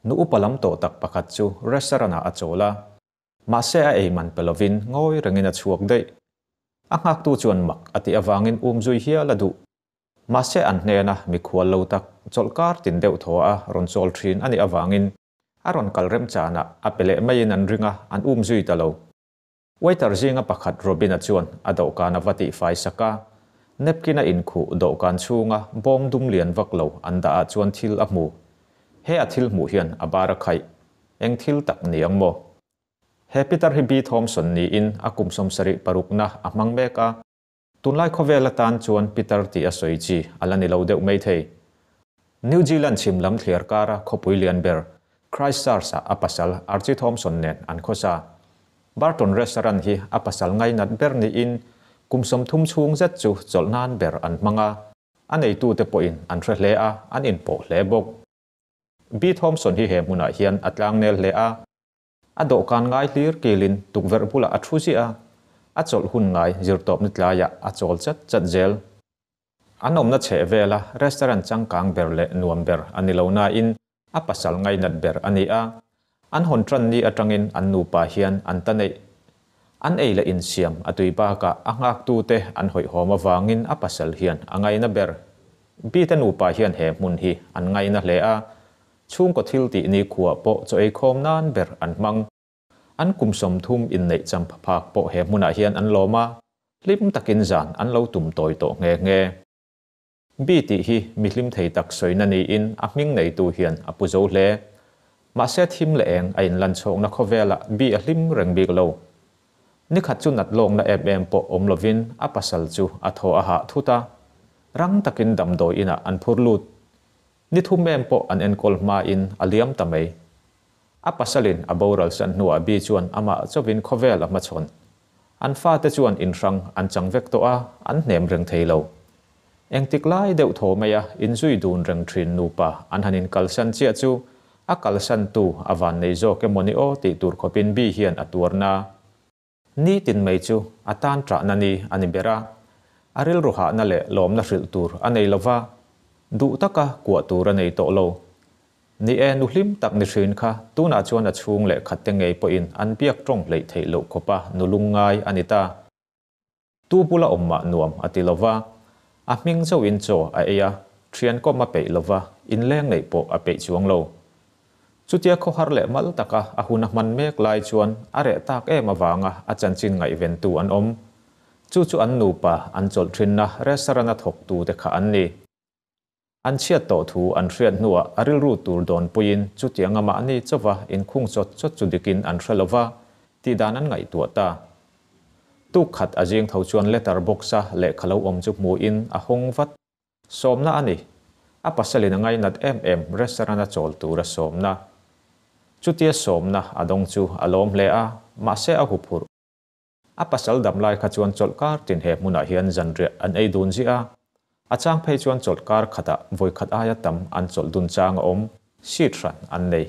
Nu upa lam tawh tak pakhat chu restaurant ah a chawl a, mahse a ei man pe lovin ngawi rengin a chhuak daih. A nghaktu chuan mak a tih avangin um zui hial a duh. Mahse an hnena mikhual lo tak chawlhkar tin deuh thaw a rawn chawl thin a nih avangin a rawn kal remchanah a pe leh maiin an ring a, an um zui ta lo. Waiter zinga pakhat Robin-a chuan a dawhkan a va tihfai sak a, napkin a inkhuh dawhkan chhunga bawm dum lian vak lo an dah ah chuan thil a hmu. He a thil hmuh hian a bar a khaih. Eng thil tak ni ang maw? He pitar hi B Thompson niin a kum 76 na a hmang mek a. Tunlai khawvel atan chuan pitar tih a sawi chi a la ni lo deuh mai thei. New Zealand chhim lam thliar kara khawpui lian ber Christchurch-ah a pasal Archie Thompson nen an khawsa. Barton Restaurant hi a pasal ngainat ber niin kum 30 chhung zet chu chawlh nan ber an hmang a, a neitute pawhin an hre hle a, an inpawh hle bawk. B. Thompson hi he hmunah hian a tlangnel hle a. A dawhkan ngai hlir kilin tukverh bulah a thu ziah a, a chawlh hun ngai zirtawpna tlaiah a chawl chat chat zel. An awmna chheh vela restaurant changkang ber leh nuam ber a ni lo nain a pasal ngainat ber a ni a, an hawn tan ni atangin an nupa hian an ta neih. An ei leh insiam a tui bakah a nghaktute an hawihhawm avangin a pasal hian a ngaina ber. Bite nupa hian he hmun hi an ngaina hle a, Chhungkaw thil tih ni khuah pawh chaw ei khawm nan ber an hmang. An kum 30 inneih champ phak pawh he hmunah hian an lawm a, hlim takin zan an lo tum tawi tawh nghe nghe. Bi tih hi mi hlim thei tak sawina niin a hming neitu hian a pu zo hle. Mahse thim leh eng a inlan chhawkna khawvelah bi a hlim reng bik lo. Nikhat chu nat lawkna em em pawh awm lovin a pasal chu a thaw a hah thut a, rang takin damdawi inah an phur lut. Ni thum em pawh an enkawl hmain a liam ta mai. A pasalin a boral san hnuah Bi chuan amah chauhin khawvel a hmachhawn. An fate chuan inhrang an chang vek tawh a, an hnem reng thei lo. Engtik lai deuh thaw maia inzui dun reng thin nupa an han inkalsan chiah chu a kalsantu a van nei zawk emaw ni aw tih tur khawpin Bi hian a tuarna. Ni tin mai chu a tan ṭahna ni a ni ber a, a rilru hahna leh lawmna hrilh tur a nei lo va, duh taka kuah tur a nei tawh lo. Ni e, nu hlim tak ni hrin kha tunah chuan a chhung leh khatte ngei pawhin an biak ṭawng hleih theih loh khawpa nu lungngai a ni ta. Tu bula awm mah nuam a ti lo va, a hming chauhin chaw a ei a, ṭhian kawm a peih lo va, inleng neih pawh a peih chuang lo. Chutia khawhar leh mal taka a hun a hman mek lai chuan a reh tak em avanga a chanchin ngaihventu an awm. Chu chu an nupa an chawlh ṭhinna restaurant a thawktute kha an ni. An chhiat tawh thu an hriat hnuah a rilru tur dawnpuiin chutianga mahni chauva inkhung chawt chawt chu dikin an hre lova, tihdan an ngaihtuah ta. Tuk khat a zing tho chuan letter box-a lehkha lo awm chu hmuhin a hawng vat. Sawmna a ni. A pasalin a ngainat em em restaurant-a chawl tura sawmna. Chutia sawmna a dawng chu a lawm hle a, mahse a huphurh. A pasal dam lai kha chuan chawlhkar tin he hmunah hian zanriah an ei dun ziah a, a chang phei chuan chawlhkar khatah vawikhat aia tam an chawlh dun chang a awm, seat hran an nei.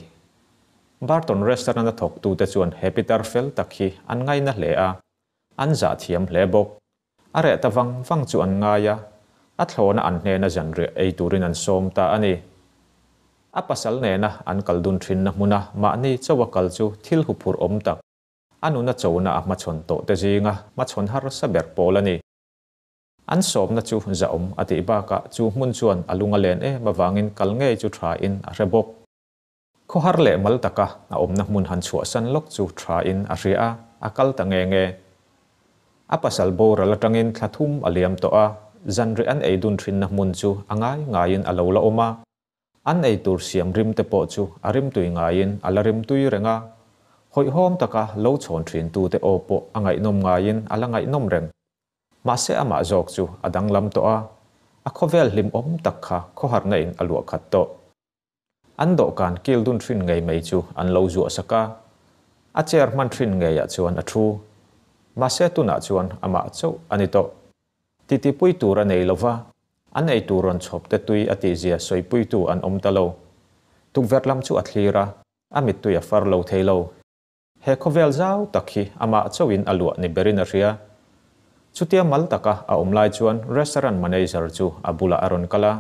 Barton Restaurant-a thawktute chuan he pitar fel tak hi an ngaina hle a, an zah thiam hle bawk. A reh ta vang vang chu an ngai a, a thlawna an hnena zanriah ei turin an sawm ta a ni. A pasal nena an kal dun thinna hmuna mahni chauha kal chu thil huphurh awm tak. A nuna chona a hmachhawn tawh te zinga hmachhawn harsa ber pawl a ni. An sawmna chu zahawm a tih bakah chu hmun chuan a lung a len em avangin kal ngei chu tha in a hre bawk. Khawhar leh mal taka a awmna hmun han chhuahsan lawk chu tha in a hria a, a kal ta nge nge. A pasal boral atangin thla thum a liam tawh a, zanriah an ei dun thinna hmun chu a ngai ngaiin a lo la awm a, An ei tur siam rim te pawh chu a rimtui ngaiin a la rimtui reng a, hawihhawm taka lo chhawn thintute aw pawh a ngaihnawm ngaiin a la ngaihnawm reng. Mahse amah zawk chu a danglam tawh a, a khawvel hlimawm tak kha khawharna in a luah khat tawh. An dawhkan kil dun thin ngei mai chu an lo zuah sak a, a chair hman thin ngeiah chuan a thu. Mahse tunah chuan amah chauh a ni tawh. Titipui tur a nei lova, An ei tur rawn chhawp te tui a tihzia sawipuitu an awm ta lo. Tukverh lam chu a thlir a, a mittui a far lo thei lo. He khawvel zau tak hi amah chauhin a luah ni berin a hria. Chutia mal taka a awm lai chuan restaurant manager chu a bulah a rawn kal a.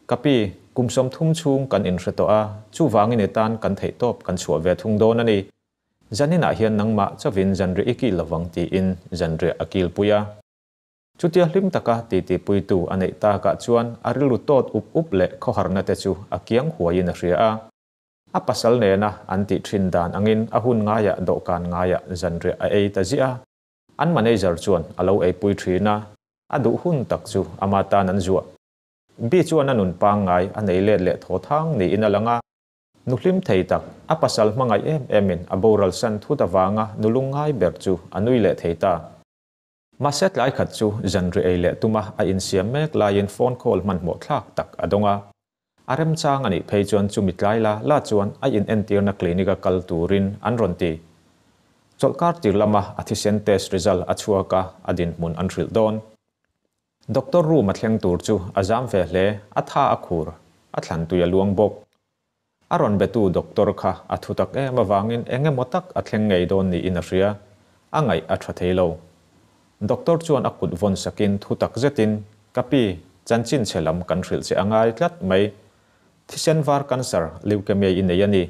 Ka pi, Kum 30 chhung kan inhre tawh a, chuvangin i tan kan theihtawp kan chhuah ve thung dawn a ni. Zaninah hian nangmah chauhin zanriah i kil lovang tiin zanriah a kilpui a. Chutia hlim taka titipuitu a neih takah chuan a rilru tawt up up leh khawharna te chu a kiang huaiin a hria a. A pasal nena an tih thin dan angin a hun ngaiah dawhkan ngaiah zanriah a ei ta ziah a. An manager chuan a lo eipui thin a, a duh hun tak chu ama tan an zuah. Bi chuan a nun pangngai a nei let leh thaw thang niin a lang a. Nu hlim thei tak, a pasal hmangaih em emin a boral san thut avanga nu lungngai ber chu a nui leh thei ta. Mahse tlai khat chu zanri ei leh tuma a insiam mek laiin phone call hmanhmawh thlak tak a dawng a. A remchang a nih phei chuan chumi tlai la la chuan a inentirna clinic-a kal turin an rawn ti. Chawlhkar tir lama a thisen test result a chhuak a, a dinhmun an hrilh dawn. Doctor room a thleng tur chu a zam ve hle, a tha a khur, a thlan tui a luang bawk. A rawn betu doctor kha a thutak em avangin eng emaw tak a thleng ngei dawn niin a hria, a ngaih a tha thei lo. Doctor chuan a kut vawn sakin thutak zetin, Ka pi, chanchin chhe lam kan hrilh che a ngai tlat mai. Thisen var cancer, leukemia i nei a ni.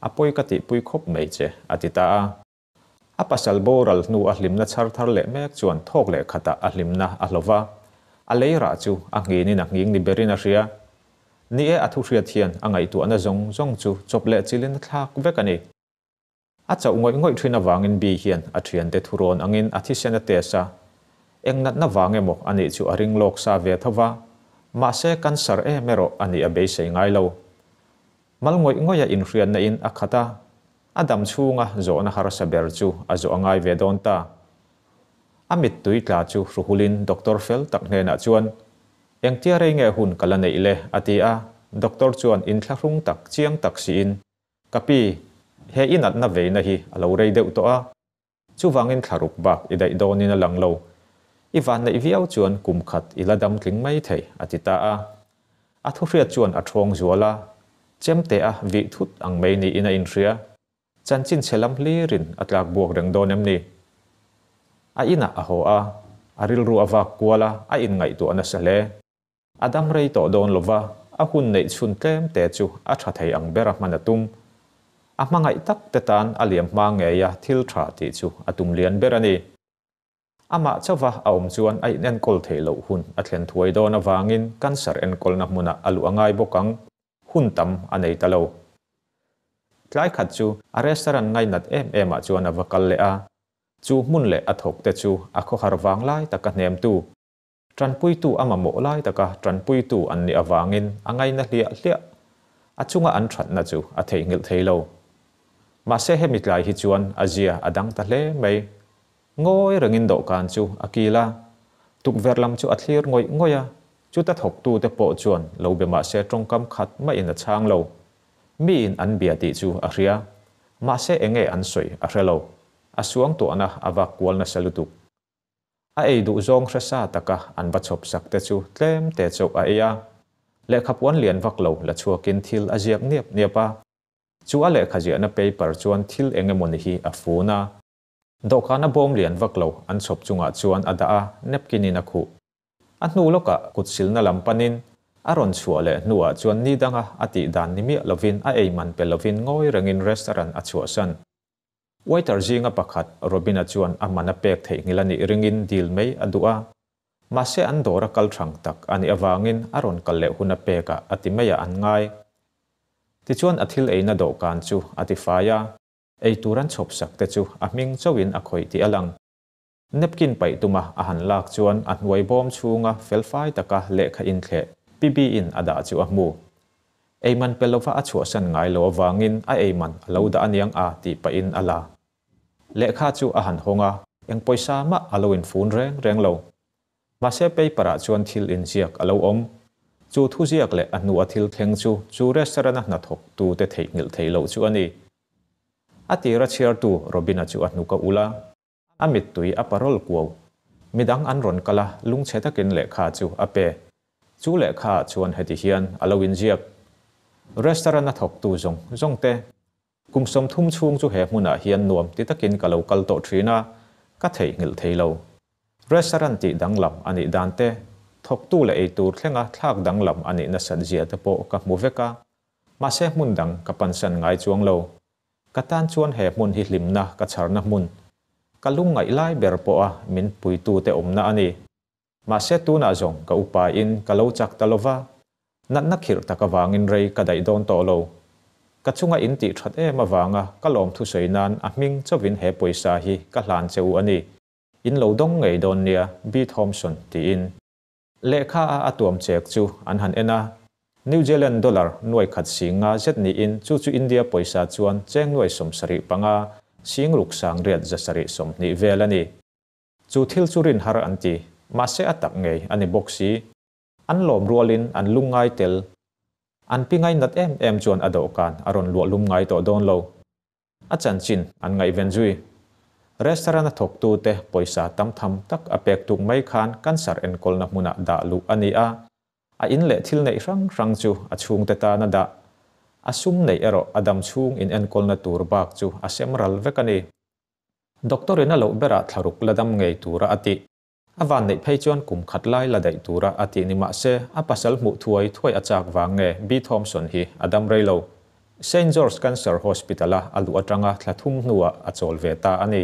A pawi ka tihpui khawp mai che, a ti ta a. A pasal boral hnu a hlimna chhar thar leh mek chuan thawk leh khatah a hlimna a hlo va, a lei rah chu a nghinin a nghing ni berin a hria. Ni e, a thuhriat hian a ngaihtuahna zawng zawng chu chawp leh chilin a thlak vek a ni. A chauh ngawih ngawih thin avangin Bi hian a thiante thurawn angin a thisen a test a, eng natna vang emaw a nih chu a ring lawk sa ve tho va, mahse cancer em erawh a nih a beisei ngai lo. Mal ngawih ngawih a inhriatna in a khat a, a dam chhunga zawhna harsa ber chu a zawh a ngai ve dawn ta. A mittui tla chu hruhulin doctor fel tak hnenah chuan, Engtia rei nge hun ka la neih le? a ti a, doctor chuan inthlahrung tak chiang tak siin, Ka pi, he i natna veina hi a lo rei deuh tawh a, chuvangin thlaruk bak i daih dawnin a lang lo. I vanneih viau chuan kum khat i la dam tling mai thei, a ti ta a. A thuhriat chuan a ṭhawng zual a, chemte a vih thut ang mai niin a inhria. Chanchin chhe lam hlirin a tlak buak reng dawn em ni? A inah a haw a, a rilru a vak kual a, a inngaihtuah nasa hle. A dam rei tawh dawn lova, a hun neih chhun tlem te chu a tha thei ang bera hman a tum. A hmangaih tak te tan a liam hma ngeia thil tha tih chu a tum lian ber a ni. Amah chauva a awm chuan a inenkawl theih loh hun a thlen thuai dawn avangin cancer enkawlna hmunah a luh a ngai bawk ang, hun tam a nei ta lo. Tlai khat chu a restaurant ngainat em emah chuan a va kal leh a, chu hmun leh a thawk te chu a khawhar vang lai taka hnemtu. Tanpuitu a mamawh lai taka tanpuitu an nih avangin a ngaina hliah hliah. A chunga an thatna chu a theihnghilh thei lo. Mahse hemi tlai hi chuan a zia a dang ta hle mai. Ngawi rengin dawhkan chu a kil a, tukverh lam chu a thlir ngawih ngawih a, chuta thawktute pawh chuan lo be mahse tawngkam khat mahin a chhang lo. Miin an bia tih chu a hria, mahse enge an sawi a hre lo. A suangtuahna a vak kual nasa lutuk. A ei duh zawng hre sa taka an va chhawp sak te chu tlem te chauh a ei a. Lehkha puan lian vak lo la chhuakin thil a ziak niap niap a. Chu a lehkha ziahna paper chuan thil eng emawni hi a fun a. Dawhkana bawm lian vak lo an chhawp chungah chuan a dah a, napkin in a khuh. A hnu lawkah kut silna lam panin a rawn chhuah leh hnuah chuan ni danga a tih dan ni miah lovin a ei man pe lovin ngawi rengin restaurant a chhuahsan. Waiter zinga pakhat Robin-a chuan a man a pek theihnghilh a nih ringin dil mai a duh a. Mahse an dawr a kal thang tak a nih avangin a rawn kal leh hun a pekah a ti maiah an ngai. Tichuan a thil eina dawhkan chu a ti fai a, ei tur an chhawp sak te chu a hming chauhin a khawih tih a lang. Napkin paih tuma a han lak chuan a hnuai bawm chhunga felfai taka lehkha inthleh PB-in a dah chu a hmu. Eiman pe lova a chhuahsan ngai lo avangin a eiman a lo dah aniang a tih pahin a la. Lehkha chu a han hawng a, eng pawisa mah a lo infun reng reng lo. Mahse paper-ah chuan thil inziak a lo awm. Chu thuziak leh a hnua thil thleng chu chu restaurant-a hnathawktute theihnghilh theih loh chu a ni. A tira chhiartu Robin-a chu a hnuk a ulh a. A mittui a parawl kuau. Midang an rawn kal a, lungchhe takin lehkha chu a pe. Chu lehkha ah chuan heti hian a lo inziak. Restaurant a thawktu zawng zawng te. Kum 30 chhung chu he hmunah hian nuam ti takin ka lo kal tawh thin a, ka theihnghilh thei lo. Restaurant tih danglam a nih dan te, Thawktu leh eitur thlenga thlak danglam a nih nasat zia te pawh ka hmu vek a, mahse hmun dang ka pansan ngai chuang lo. Ka tan chuan he hmun hi hlimna ka chharna hmun, ka lungngaih lai ber pawha min puitute awmna a ni. Mahse tunah zawng ka upa in ka lo chak ta lova, natna khirh tak avangin rei ka daih dawn tawh lo. Ka chunga in tih that em avanga ka lawmthu sawi nan a hming chauhvin he pawisa hi ka hlan che u a ni. In lo dawng ngei dawn nia, B. Thomson tiin. Lehkha a a tuam check chu an han en a, New Zealand dollar nuai khat 50 zet niin chu chu India pawisa chuan cheng nuai 75 sing ruk 8 720 vel a ni. Chu thil chu rin har an ti, mahse a tak ngei a ni bawk si. An lawm rualin an lungngai tel. An pi ngainat em em chuan a dawhkan a rawn luah lum ngai tawh dawn lo. A chanchin an ngaihven zui. Restaurant-a thawktute pawisa tam tham tak a pek tuk mai khan cancer enkawlna hmunah dah luh a ni a. A in leh thil neih hrang hrang chu a chhungte tan a dah. A sum neih erawh a dam chhung inenkawlna tur bak chu a sem ral vek a ni. Doctor-in a loh berah thla ruk la dam ngei tura a tih. A vanneih phei chuan kum khat lai la daih tura a tih ni mah se, a pasal hmuh thuai thuai a chak vang nge B. Thompson hi a dam rei lo. Saint George Cancer Hospital-a a luh atanga thla thum hnuah a chawl ve ta a ni.